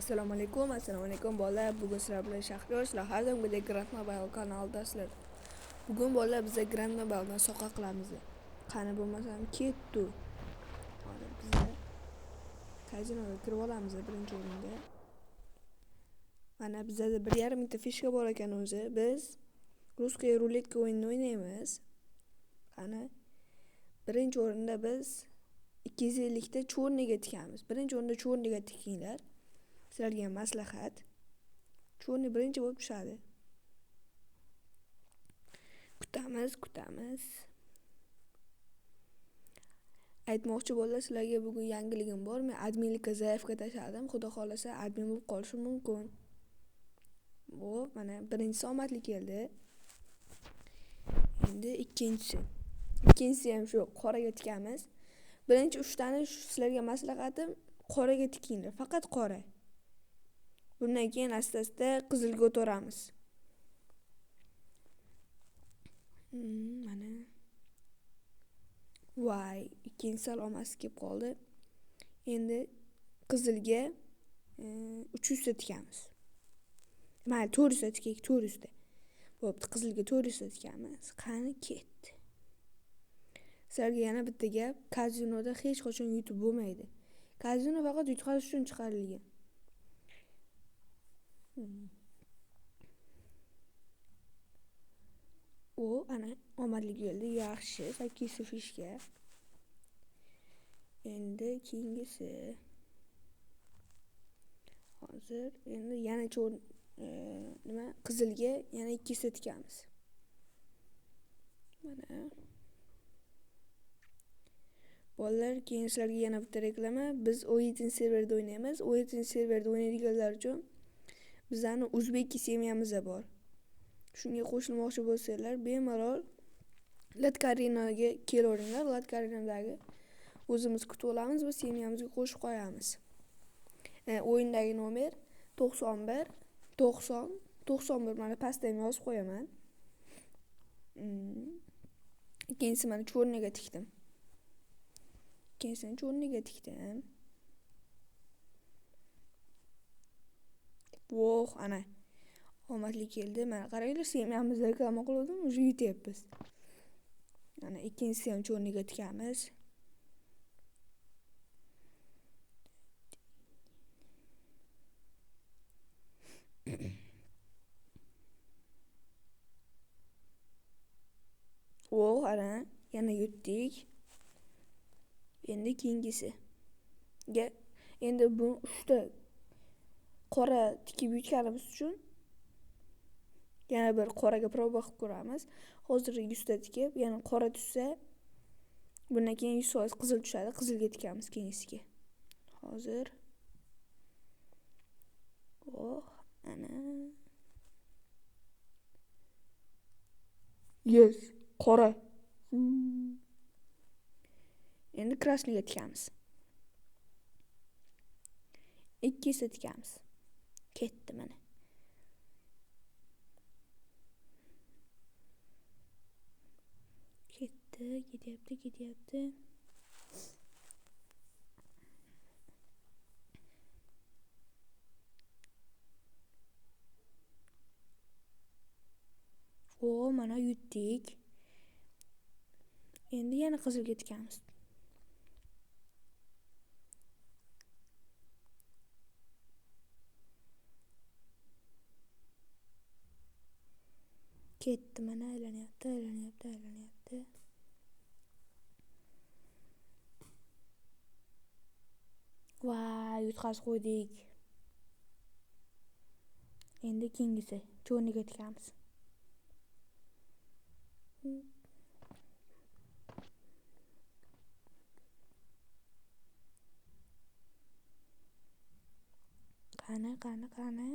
Assalomu alaykum, assalomu alaykum bolalar. Bugun sizlar bilan Shahriyor, sizlar har doimgidek Grand Mobile kanalidasizlar. Bugun bolalar biza Grand Mobile'dan soqa qilamiz. Qani bo'lmasam ketdi. Hozir biza kazinoga kirib olamiz birinchi o'rinda. Mana bizada 1,5 mingta fishka bor ekan o'zi. Biz Ruskaya ruletka o'yinini o'ynaymiz. Qani birinchi o'rinda biz 250 ta chorniga tikamiz. Birinchi o'rinda chorniga tikinglar. Sizlarga maslahat. Chorni birinchi bo'lib tushadi. Kutamiz, kutamiz. Aytmoqchi bolalar, sizlarga bugun yangiligim bor. Men adminlikka zaifga tashladim. Xudo xolasa admin bo'lib qolishim mumkin. Bu mana birinchisi omadli keldi. Endi ikkinchisi. Ikkinchisi ham shu qoraga tikamiz. Birinchi uchtani sizlarga maslahatim qoraga tikinglar, faqat qora. Bundan keyin asta-asta qizilga o'taramiz. Mana. Voy, ikkinchi sal omasi kelib qoldi. Endi qizilga 300 ta tikamiz. Mayli, 400 ta tikaylik, 400 ta. Bo'pti, qizilga 400 ta tikamiz. Qani ketdi. Sizlarga yana bitta gap, kazinoda hech qachon yutib bo'lmaydi. Kazino faqat yutqazish uchun chiqarilgan. O, ana omadli keldi. Yaxshi, 800 fishka. Endi keyingisi. Hozir endi yana nima qizilga yana 200 ta tikamiz. Mana. Bolalar, keyin sizlarga yana bitta reklama. Biz O7 serverda o'ynaymiz. O7 serverda o'ynaydiganlar uchun bizning o'zbek semyamiz bor. Shunga qo'shilmoqchi bo'lsanglar, bemalol Latkarinaga kelaveringlar. Latkarinadagi o'zimiz kutib olamiz va semyamizga qo'shib qo'yamiz. O'yindagi nomer 91 90 91, mana pastda ham yozib qo'yaman. Ikkinchisi mana chorniga tikdim. Ikkinchisini chorniga tikdim. Voh, ana omadli keldi. Mana qaranglar, semyamizni reklama qildim, уже yutyapmiz. Mana ikkinchisi ham chorniga tikamiz. Voh, ana yana yutdik. Endi keyingisi. Endi bu 3 ta qora tikib yutganimiz uchun yana bir qoraga proba qilib ko'ramiz. Hozir 100 ta tikib, yana qora tushsa, bundan keyin 100% qizil tushadi. Qizilga tikamiz keyingisiga. Hozir. Oh, ana. Yes, qora. Endi krasniga tikamiz. 200 ta tikamiz. Ketdi mana. Ketdi, ketyapti, ketyapti. O, mana yutdik. Endi yana qizilga tikamiz. Ketdi mana, aylanyapti, aylanyapti, aylanyapti. Voy, yutqazib qo'ydik. Endi keyingisi, chorniga tikamiz. Qani, qani, qani.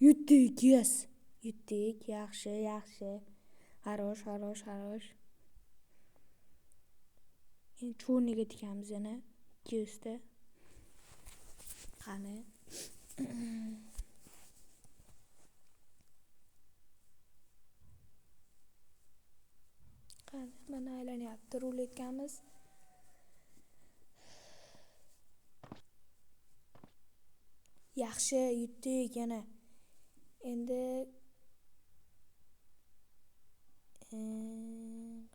Yutdik, yes. Yutdik, yaxshi, yaxshi. Xarosh, xarosh, xarosh. Endi chorniga tikamiz yana 200 ta. Qani. Qani, mana aylanyapti ruletkamiz. Yaxshi, yutdik yana. Endi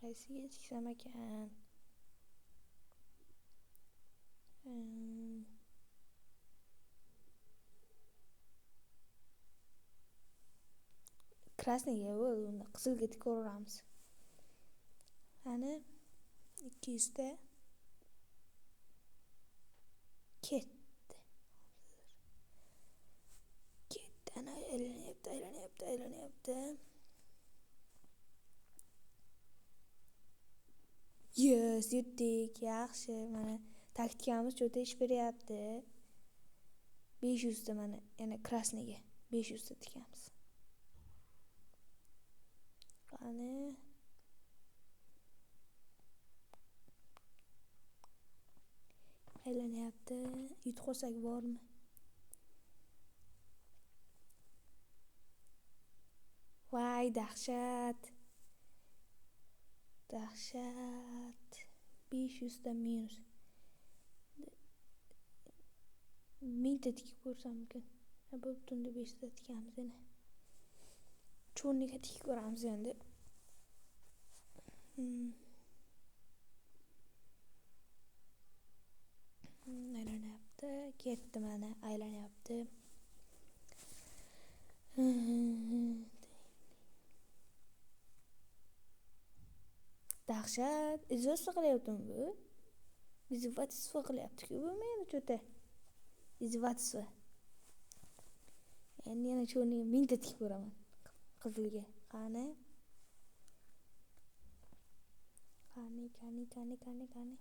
qaysiga tiksam ekan? Krasniga bo'ldi, unda qizilga tikaveramiz. Qani 200 ta ketdi. Ketdi, ana aylanyapti, aylanyapti, aylanyapti. Yes, yutdik. Yaxshi, mana taktikamiz cho'ta ish beryapti. 500 ta mana yana krasniga 500 ta tikamiz. Qani aylanyapti. Yutib qo'ysak bormi? Voy, dahshat. Dahshat. 500 ta minus. 1000 ta tikib ko'rsam mumkin. Bo'pti, unda 500 ta tikamiz yana. Cho'rniga tikib ko'ramiz endi. Aylanyapti, ketdi mana, aylanyapti. Dahshat, izzatsa qilyaptimi bu? Izzatsa qilyapti-ku bu meni cho'ta. Izzatsa. Endi yana cho'rniga 1000 ta tikib ko'raman. Qizilga. Qani? Qani, qani, qani, qani, qani.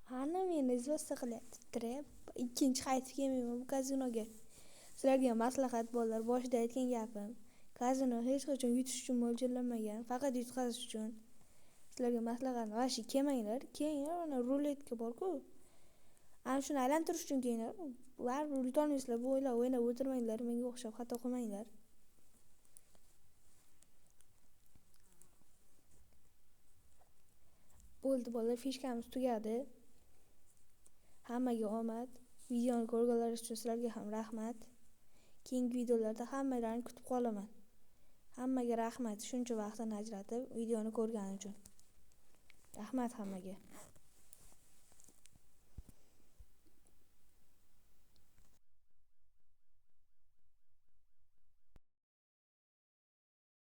Qani meni izvasta qilyapti. Trep. Ikkinchi qaytib kelmayman bu kazinoga. Sizlarga maslahat bolalar, boshida aytgan gapim. Kazino hech qachon yutish uchun mo'ljallanmagan, faqat yutqazish uchun. Sizlarga maslahat, vashi kelmanglar, kelinglar, mana ruletka bor-ku. Ana shuni aylantirish uchun kelinglar. Baribir yutolmaysizlar, bu o'yinlar o'ynab o'tirmanglar, menga o'xshab xato qilmanglar. Bo'ldi bolalar, fishkamiz tugadi. Hammaga omad. Videoni ko'rganlaringiz uchun sizlarga ham rahmat. Keyingi videolarda hammalarini kutib qolaman. Hammaga rahmat shuncha vaqtini ajratib videoni ko'rgani uchun. Rahmat hammaga.